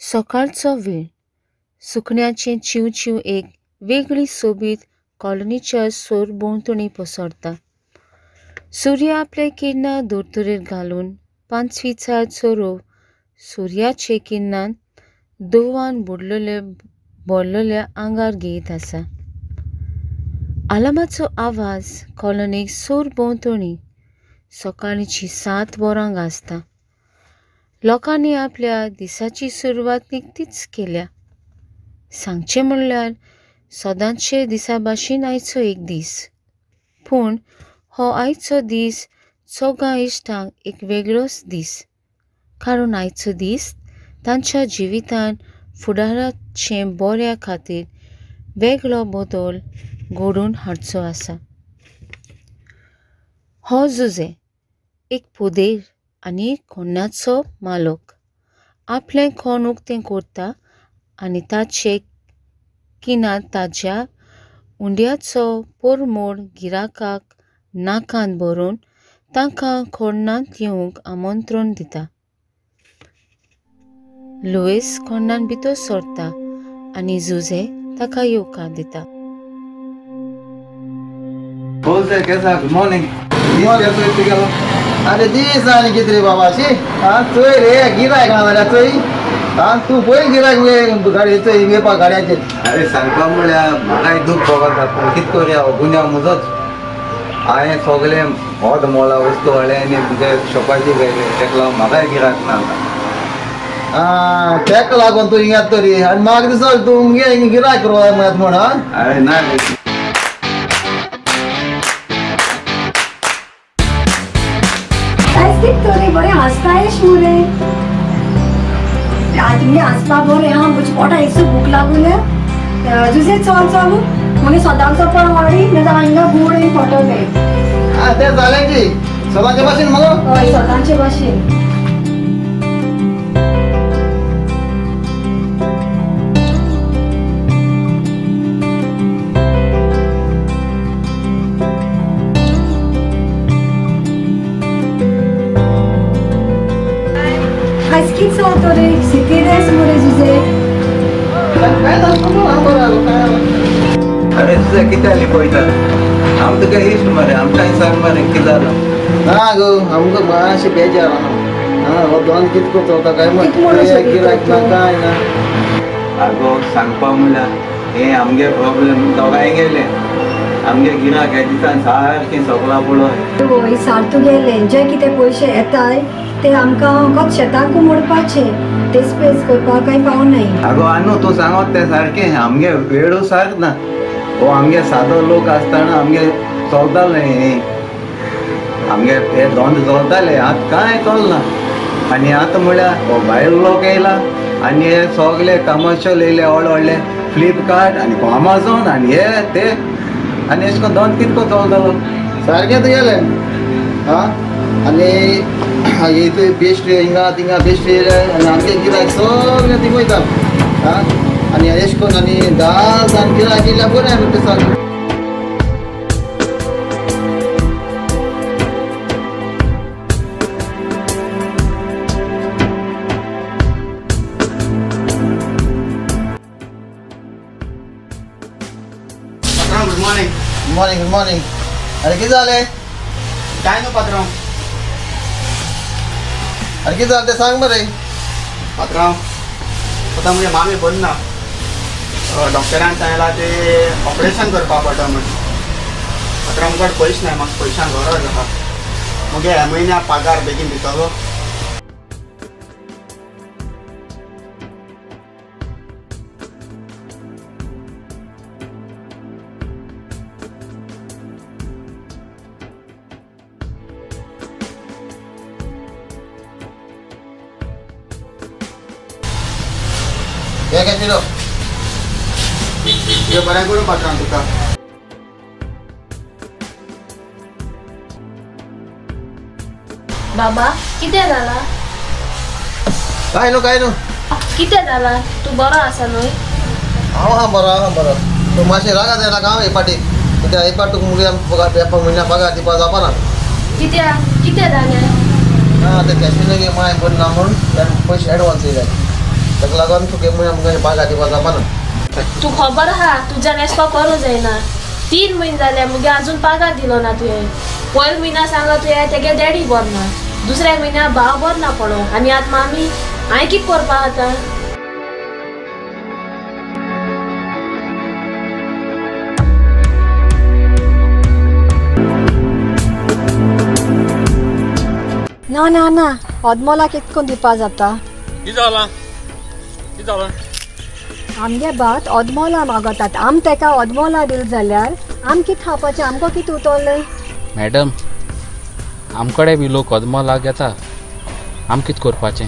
सकाळचो वेळ सुकण्याचें चिंव चिंव एक वेगळी सोबीत कॉलनीच्या सरभोंवतणी पसरता. सूर्य आपले किरणां धर्तरेर घालून पांचवीचार चरोव सुर्याचे किरणान दवान बुडलेले भरलेल्या आंगार घेयत आसा. आलामाचो आवाज कॉलनीक सरभोंवतणी सकाळचीं 7 वरां गाजता. लोकांनी आपल्या दिसाची सुरवात निकतीच केल्या. सांगचें म्हणल्यार सदांचे दिसा भाशेन आयचो एक दीस, पूण हो आयचो दीस चौगां इश्टांक एक वेगळोच दीस, कारण आयचो दीस तांच्या जिवितान फुडाराचे बऱ्या खातीर वेगळो बदल घडोवन हाडचो आसा. हो जुजे एक पोदेर आनी कोणाचो मालक आपलें कोण उक्तें करता आनी ताचे किनार ताज्या उंड्याचो परमळ गिराकाक नाकान भरून तांकां कोणांत येवंक आमंत्रण दिता. लुईस कोणान भितर सरता आनी जुजे ताका येवकार दिता. Good morning. अरे दीस आनी कितें रे बाबा शी आं चोय रे गिरायक ना जाल्यार चोय आं तूं पळय गिरायक गाडये चोय येवपाक गाडयाचेर. अरे सांगपा म्हळ्यार म्हाकाय दूख भोगता पूण कितें करुया हो गुन्यांव म्हजोच. हांवें सगळें होद मोला वस्तू हाडलें आनी तुज्या शॉपाचेर गेलें तेका लागून म्हाकाय गिरायक ना. आं तेका लागून तूं हिंगा तरी आनी म्हाका दिसता तूं मुगे हिंगा गिरायक येता म्हण. अरे ना कितें बरें हांसतायश मुरे तुमगे हांसपा बरें आहा. म्हज्या पोटा इसू भूक लागून जुजे चल चल मुगे सदांचो पण वाडी नाजाल्यार हांगा गोड पडटलें. आं तें जालें की सदांचे भाशेन मगो. हय सदांचे भाशेन. कितें चलता रे सिटी रेस मुरे जुजे. अरे तुझे कितें जालें पळयता आम तुका इश्ट मरे आमकां सांग मरे कितें जालां. ना गो आमकां मातशें बेजार आहा. हो दोन कितें चलता काय गिरायक ना काय ना. आगो सांगपा म्हणल्यार हें आमगे प्रॉब्लम दोगांय गेले आमगे गिरायक ह्या दिसान सारकें सगळां पळय. वय सार तुगेले जे कितें पयशे येताय ते आमकां फकत शेतांकू मोडपाचे ते स्पेस करपाक कांय पावनाय. आगो आनू तूं सांगत तें सारकें आमगे वेळू सारक ना. हो आमगे सादो लोक आसतना आमगे चलताले हें आमगे हे धंदे चलताले आतां कांय चलना. आनी आतां म्हळ्यार हो भायलो लोक येयला आनी हे सगळे कमर्शियल येयले व्हडले व्हडले फ्लिपकार्ट आनी अमेझॉन आनी हे ते आनी अशें करून धंदो कितको चलतलो. सारकें तुगेलें. आं आनी इथं पेस्ट्री हिंगा थिंगा पेस्ट्री आनी आमगे गिरायक सगळें थिंग वयता. आं आनी अशें करून आनी 10 जाण गिरायक येयल्यार बरें आहा ते सारकें. Good morning. Good morning. Good morning. अरे कितें जालें? काय न्हू पात्रांव. अरे कितें जालें तें सांग मरे. पात्रांव आतां म्हगे मामी बरी ना. डॉक्टरान सांगलां तें ऑपरेशन करपाक पडटा म्हण. पात्रांव मुखार पयशे ना म्हाका पयशांक गरज आहा. मुगे ह्या म्हयन्याक पगार बेगीन दितलो. हे कॅशिनो देव बरें करूं पात्रांव तुका. बाबा कितें जालां? काय न्हू काय न्हू. कितें जालां? तूं बरो आसा न्हय? हांव आहा बरो आहा बरो. तूं मातशें रागात येना हांव एक फावटी कित्याक एक फावट तुका मुगे म्हयन्या पगार दिवपा जावपा ना. कित्याक कितें जालें? ना ते कॅशिनो माय बरी ना म्हूण पयशे एडवान्स येयले. ताका लागून तुगे आमकां पागार दिवपा जावपाना. तूं खबर आहा तुज्यान एशको करूं जायना. 3 म्हयने जाले मुगे अजून पागार दिलो ना तुवें. पयले म्हयन्या सांगला तुवें तेगे डॅडी बरो ना, दुसऱ्या म्हयन्या भाव बरो ना पडो, आनी आतां मामी हांवें कितें करपा आतां? ना ना ना अदमोलाक कितको दिवपा जाता? कितें जालां? कितें जालां? आमगे भात अदमोला मागतात, आम तेका अदमोला दिल जाल्यार आम कितें खावपाचें, आमकां कितें उरतलें? मॅडम आमकडे बी लोक अदमोलाक घेता, आम कितें करपाचें?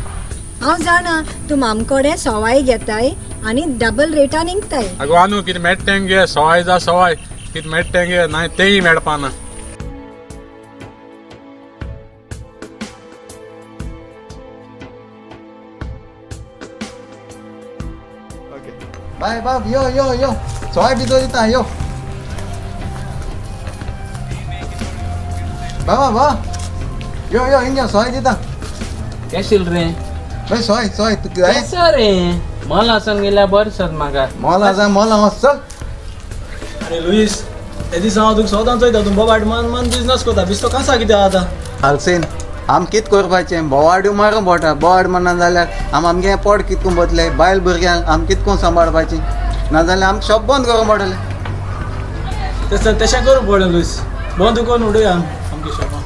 हांव जाणा तूं आमकडे सवाय घेताय आनी डबल रेटान विकताय. आगो आनू कितें मेळटा तें घे, सवाय जा सवाय, कितें मेळटा तें घे, ना तेंय मेळपाना. बाय बाब यो यो यो सोय भितर दिता यो बाबा बा यो यो हिंगा सोय दिता. केशील रे बाय सोय सोय तुका जाय केसो रे? मॉल आसन गेल्यार बरें सर म्हाका. मॉल आसा मॉल वच चल. अरे लुईस ते दिसा हांव तुका सदां चोयता, तूं बोबाट मान मान बिजनस करता, बिस्तो कसा कितें आतां? आलसेन आम कितें करपाचें? बोवाड्यो मारूं बोटा, बोवाड मारना जाल्यार आम आमगे पोट कितकून बतले, बायल भुरग्यांक आम कितकून सांबाळपाचें, नाजाल्यार आम शॉप बंद करूंक पडटलें. तशें तशें करूंक पडलें लुईस, बंद करून उडोवया आमगे शॉपां.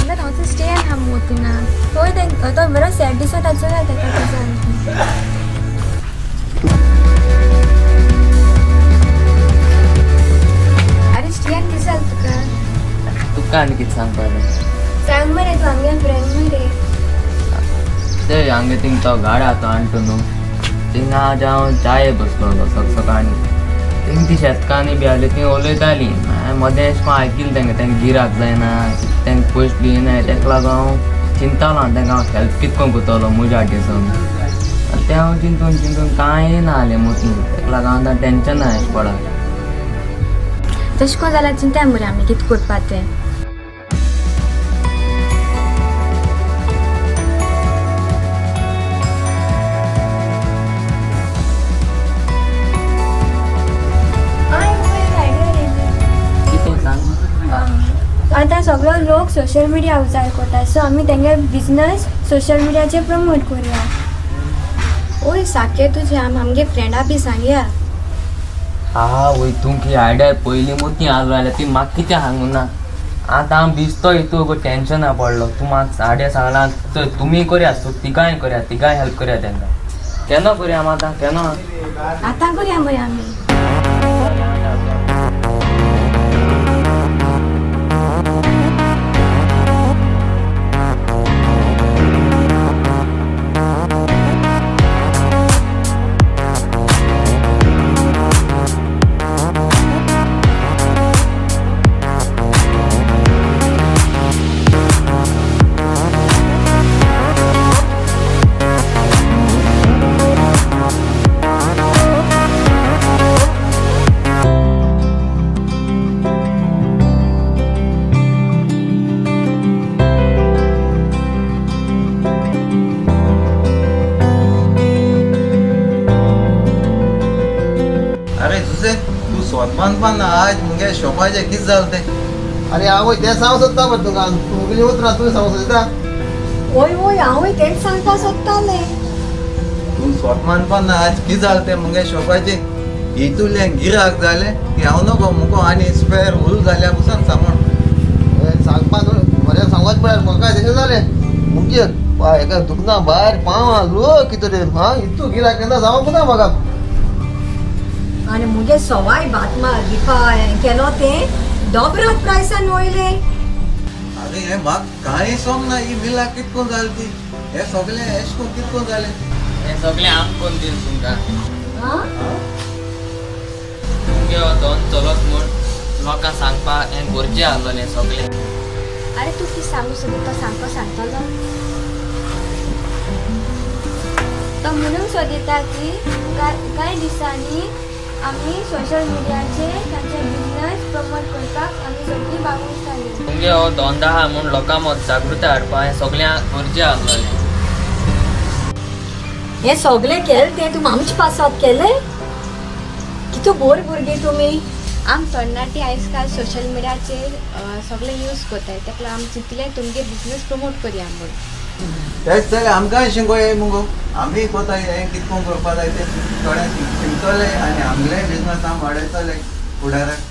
आतां हांव स्टे आहा मोतीना, थंय तो बरो सॅड दिसत आसलो तेका तसो. तुका आनी कितें सांगपाचें? सांग मरे, तूं आमगे फ्रेंड मरे. ते आमगे थिंग तो गाडा तो आणटो न्हू, थिंगा हांव चाये बसलो सकाळीं, थिंग ती शेतकान्नी बी आहली, ती उलयताली. हांवें मदें एशें कोन्न आयकिलें तेंकां, तेंकां गिराक जायना, तेंकां पयशे दिनाय, तेका लागून हांव चिंतालो आनी तेंकां हांव हेल्प कितें करून करतलो म्हज्या हातीसून. आनी तें हांव चिंतून चिंतून कांय ना जालें मोतीन, तेका लागून हांव आतां टेंशना एशें पडा. तशें कोन्न जाल्यार चिंताय मरे आमी कितें करपा तें. आतां सगळो लोक सोशल मिडिया उजार करता, सो आमी तेंगे बिजनस सोशल मिडियाचेर प्रमोट करुया. ओय सारकें तुजें, आम आमगे फ्रेंडा बी सांगया. हा वय तुमची आयडिया पयलीं मोती आहलो जाल्यार ती म्हाका कितें सांगूं ना. आतां हांव बिजतो हितू टेंशना पडलो. तूं म्हाका आयडिया सांगला चल तुमी करया, सो तिगांय करया, तिगांय हेल्प करया तेंकां. केन्ना करया आमी आतां? केन्ना आतां करया मरे आमी. सोदपान आज मुगे शॉपाचें कितें जालें तें? आरे हांव तें सांगूंक सोदता मरे तुका, तुगेलीं उतरां तुवें सांगूंक सोदता. वय वय हांवूय तेंच सांगपाक सोदतालें. तूं सोद मानपा ना आज कितें जालें तें मुगे शॉपाचें? हितूंतल्यान गिराक जालें की हांव नको मुगो आनी स्पेर हुल जाल्या पसून सामान सांगपाक बरें सांगत पळय म्हाका तशें जालें मुगे हेका दुखना भायर पांव आसलो कितें रे. हां हितू गिराक केन्ना जावंक ना म्हाका. आनी मुगे सवाय भात दिवपा केलो तें दोबरात प्रायसान वयलें. अरे हें म्हाका कांय सोंग ना, ही मिलाक कितको जाली ती, हें सगळें एशें कोन्न कितको जालें? हें सगळें आम कोन्न दिलें तुमकां. तुमगे हो दोन चलोच म्हूण लोकांक सांगपाक हें गरजें आहलोलें सगळें. अरे तूं कितें सांगूं सोदता तो सामको सांगतलो. तो म्हणूंक सोदिता की कांय दिसांनी आमी सोशल मिडियाचेर तांचे बिजनस बिजनस प्रमोट करपाक आमी सगळीं बागवतालीं. तुमगे हो धंदो आहा म्हूण लोकां मद जागृताय हाडपाक हें सगळ्यांक गरजें आसलेलें. हें सगळें केलें तें तुमी आमचे पासत केलें? कितू बोर भुरगीं तुमी. आम तरणाटी आयज काल सोशल मिडियाचेर सगळें यूज करताय, तेका लागून आमी चिंतलें तुमगे बिजनस प्रमोट करया म्हूण. तेच जालें आमकांय शिकोय मुगो, आमी कोताय हें कितकोन करपा जाय तें थोडें शिकतले आनी आमगेलें बिजनस आमी वाडयतले फुडाराक.